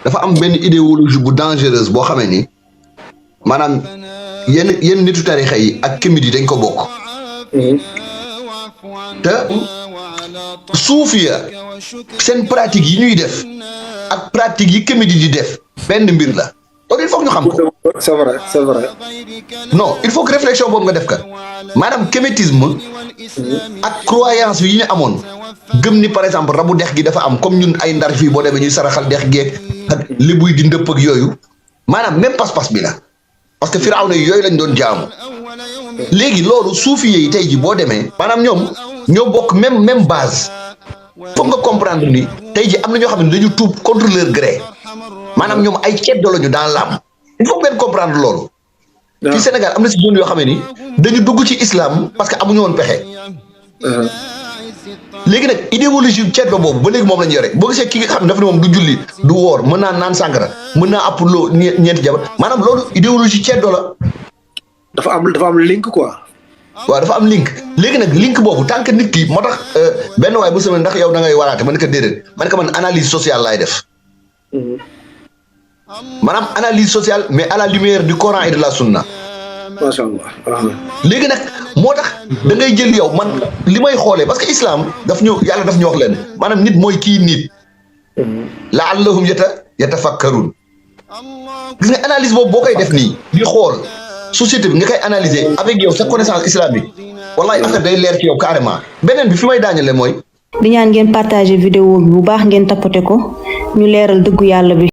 dafa am benn idéologie bu dangereuse boo xamee ni maanaam yenn nitu tarixa yi ak kémit yi dañ ko bokk te suufiya seen pratique yi ñuy def ak pratique yi kémit yi di def benn mbir la loolu il faut que ñu xam ko. c'est vrai. non il faut que réflexion boobu nga def ka maanaam kémitisme ak croyance yi ñu amoon gëm ni par exemple rabu dex gi dafa am comme ñun ay ndar fii boo demee ñuy saraxal dex geeg ak libuy di ndëpp ak yooyu maanaam même pas-pas bi la parce que firawna yi yooyu lañ doon jaamu léegi loolu suufiye yi tey ji boo demee maanaam ñoom ñoo bokk même base foog nga comprendre ni tey ji am na ñoo xam ne dañu tuub contre leur gré maanaam ñoom ay ceddo lañu dans l'âme il faut ngeen comprendre loolu. fii Sénégal am na si zone yoo xam ne ni dañu dugg ci islam parce que amuñu woon pexe. léegi nag idéologie ceddo boobu ba léegi moom la ñu yore boo gisee ki nga xam ne dafa ne moom du julli du woor mën naa naan sàngara mën naa àpp loo ñeenti jabar maanaam loolu idéologie ceddo la. dafa am link quoi. waaw dafa am link léegi nag link boobu tant que nit ki moo tax benn waay bu sama ndax yow da ngay waraate man ko déedéet man ko man analyse sociale laay def. maanaam analyse sociale mais à la lumière du Coran et de la Sunna. macha allah. léegi nag moo tax da ngay jël yow man li may xoolee parce que islam yàlla daf ñu wax leen maanaam nit mooy kii nit. laallahum yatafakkarun. gis nga analyse boobu boo koy def nii di xool société bi nga koy analyser avec yow sa connaissance islamique wallahi affaire day leer ci yow carrément beneen bi fi may daañale mooy. di ñaan ngeen partager vidéo bi bu baax ngeen tapoter ko ñu leeral dëggu yàlla bi.